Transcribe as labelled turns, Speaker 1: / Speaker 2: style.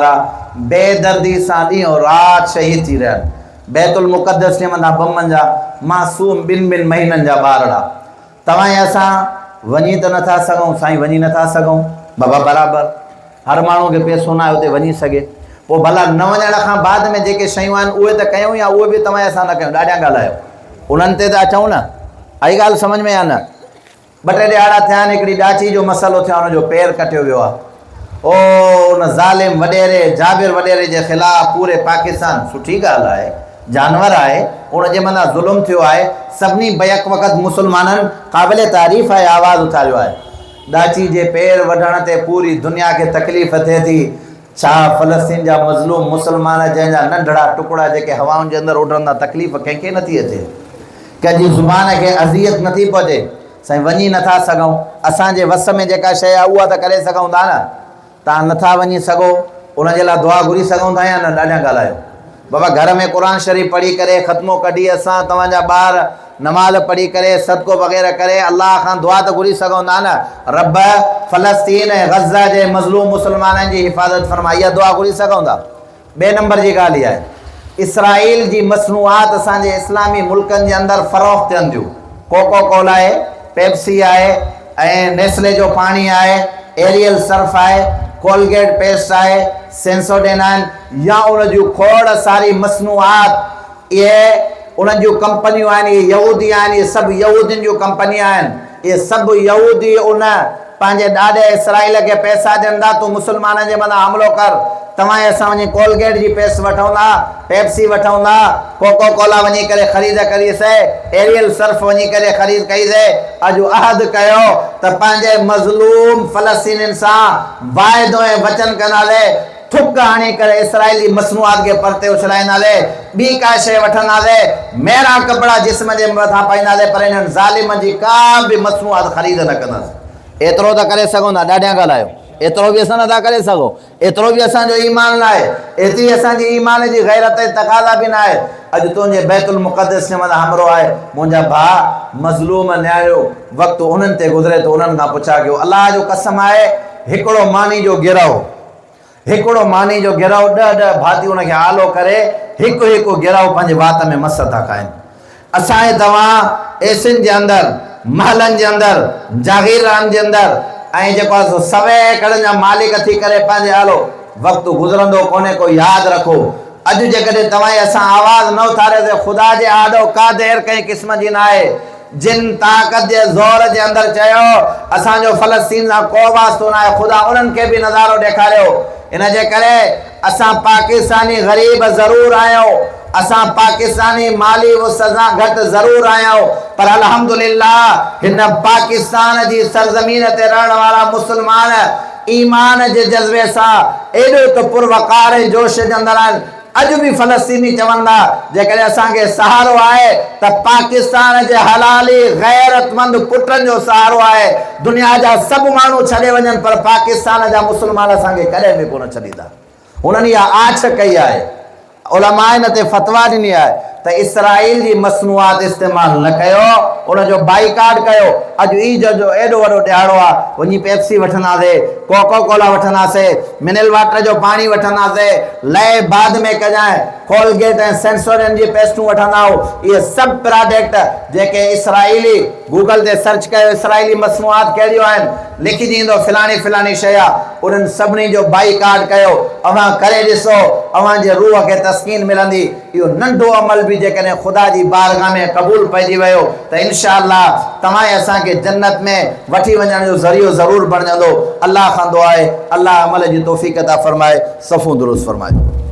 Speaker 1: وارا بي دردي سان ڏينهن و رات شهيد ٿي رهيا آهن. بيت المقدس جي مٿان بمن جا معصوم ٻن ٻن مهينن جا ٻارڙا. توهان ۽ اسان وڃي ته نٿا سگهون سائين وڃي نٿا سگهون بابا برابر هر ماڻهو کي پيسو ناهي اتي وڃي سگهي پوء ڀلا نه وڃڻ کان بعد ۾ جيڪي شيون آهن اهي ته ڪيون يا اهي به توهان ۽ اسان نه ڪيون ڏاڍيان ڳالهايو انهن تي ته اچون نه آئي ڳالهه سمجهه ۾ يا نه. ٻه ٽي ڏهاڙا ٿيا آهن، هڪڙي ڏاچي جو مسئلو ٿيو آهي، ان جو پير ڪٽيو ويو آهي. او ان ظالم وڏيري جابر وڏيري جي خلاف پوري پاڪستان، سٺي ڳالهه آهي، جانور آهي، ان جي مٿان ظلم ٿيو آهي، سڀني بيڪ وقت مسلمانن قابل تعريف آهي آواز اٿاريو آهي. ڏاچي جي پير وڍڻ تي پوري دنيا کي تڪليف ٿئي ٿي، ڇا فلسطين جا مظلوم مسلمان جنهن جا ننڍڙا ٽڪڙا جيڪي هوائن جي اندر اڏرن ٿا تڪليف ڪنهن کي نٿي اچي؟ ڪنهن جي زبان کي اذيت نٿي پهچي؟ سائين وڃي نٿا سگهون اسان جي وس ۾ جيڪا شيء آهي اها ته ڪري سگهون ٿا نه توهان نٿا وڃي سگهو ان جي لاء دعا گهري سگهون ٿا يا نه ڏاڍيان ڳالهايو بابا گهر ۾ قرآن شريف پڙهي ڪري ختمو ڪڍي اسان توهان جا ٻار نماز پڙهي ڪري صدقو وغيره ڪري الله کان دعا ته گهري سگهون ٿا نه رب فلسطين ۽ غزه جي مظلوم مسلمانن جي حفاظت فرما اها دعا گهري سگهون ٿا ٻئي نمبر جي ڳالهه اها آهي اسرائيل جي مصنوعات اسان جي اسلامي ملڪن جي اندر فروخت ٿين ٿيون ڪوڪو ڪولا آهي پيپسي آهي ۽ نيسلي جو پاڻي آهي ايريل سرف آهي ڪولگيٽ پيسٽ آهي سينسوڊين آهن يا ان جون کوڙ ساري مصنوعات اهي انهن جون ڪمپنيون آهن، اهي يهودي آهن، اهي سڀ يهودين جون ڪمپنيون آهن، اهي سڀ يهودي ان پنهنجي ڏاڏي اسرائيل کي پئسا ڏين ٿا، تون مسلمانن جي مٿان حملو ڪر، توهان ۽ اسان وڃي ڪولگيٽ جي پيسٽ وٺون ٿا، پيپسي وٺون ٿا، ڪوڪو ڪولا وڃي ڪري خريد ڪريسي، ايريل سرف وڃي ڪري خريد ڪئيسي، اڄ عهد ڪيو ته پنهنجي مظلوم فلسطينين سان واعدو ۽ وچن ڪنداسي، ٿڪ هڻي ڪري اسرائيل جي مصنوعات کي پرتي اڇلائينداسين، ٻي ڪا شيء وٺنداسين، ميرا ڪپڙا جسم جي مٿان پائينداسين، پر انهن ظالمن جي ڪا به مصنوعات خريد نه ڪنداسين. ايترو ته ڪري سگهون ٿا، ڏاڍيان ڳالهايو، ايترو به اسان نٿا ڪري سگهون، ايترو به اسان جو ايمان ناهي، ايتري اسان جي ايمان جي غيرت ۽ تقاضا به ناهي. اڄ تنهنجي بيت المقدس جي مٿان حملو آهي، منهنجا ڀاء مظلوم نياڻيو، وقت انهن تي گذري ٿو، انهن کان پڇا ڪيو، الله جو قسم آهي، هڪڙو ماني جو گرهه، هڪڙو ماني جو گرهه ڏهه ڏهه ڀاتي ان کي آلو ڪري هڪ هڪ گرهه پنهنجي وات ۾ مس ٿا کائن. اسان ۽ توهان ايسين جي اندر، محلن جي اندر، جاگيران جي اندر ۽ جيڪو آهي سو سوين ايڪڙن جا مالڪ ٿي ڪري پنهنجي آلو وقت گذرندو ڪونهي ڪو ياد رکو اڄ جيڪڏهن توهان ۽ اسان آواز نه اٿارياسين خدا جي آڏو ڪا دير ڪنهن قسم جي ناهي. جن طاقت جي زور جي اندر چيو، اسان جو فلسطين سان ڪو واسطو ناهي، خدا انهن کي به نظارو ڏيکاريو، ان جي ڪري اسان پاڪستاني غريب ضرور آهيون، اسان پاڪستاني مالي وسعت سان گهٽ ضرور آهيون، پر الحمدلله هن پاڪستان جي سرزمين تي رهڻ وارا مسلمان ايمان جي جذبي سان ايڏو ته پروقار ۽ جوش جي اندر آهن، اڄ به فلسطيني چون ٿا جيڪڏهن اسان کي سهارو آهي ته پاڪستان جي حلالي غيرتمند پٽن جو سهارو آهي، دنيا جا سڀ ماڻهو ڇڏي وڃن پر پاڪستان جا مسلمان اسان کي ڪڏهن به ڪونه ڇڏيندا. هنن اها آڇ ڪئي آهي، علماء ان تي فتويٰ ڏني آهي ته اسرائيل جي مصنوعات استعمال نه ڪيو، ان جو بائيڪاٽ ڪيو، اڄ عيد جو ايڏو وڏو ڏهاڙو آهي، وڃي پيپسي وٺنداسين، ڪوڪو ڪولا وٺنداسين، منرل واٽر جو پاڻي وٺنداسين، لئه بعد ۾ ڪجانء، ڪولگيٽ ۽ سينسورين جي پيسٽون وٺندائو، اهي سڀ پراڊڪٽ جيڪي اسرائيلي، گوگل تي سرچ ڪيو اسرائيلي مصنوعات ڪهڙيون آهن، لکجي ايندو فلاڻي فلاڻي شيء آ، انهن سڀني جو بائيڪاٽ ڪيو، اوهان ڪري ڏسو، اوهان جي روح کي تسڪين ملندي، اهو ننڍو عمل به جيڪڏهن خدا جي بارگاهه ۾ قبول پئجي ويو ته انشاء الله توهان ۽ اسان کي جنت ۾ وٺي وڃڻ جو ذريعو ضرور بڻجندو. الله کان دعا آهي الله عمل جي توفيق عطا فرمائي. صفون درست فرمائي.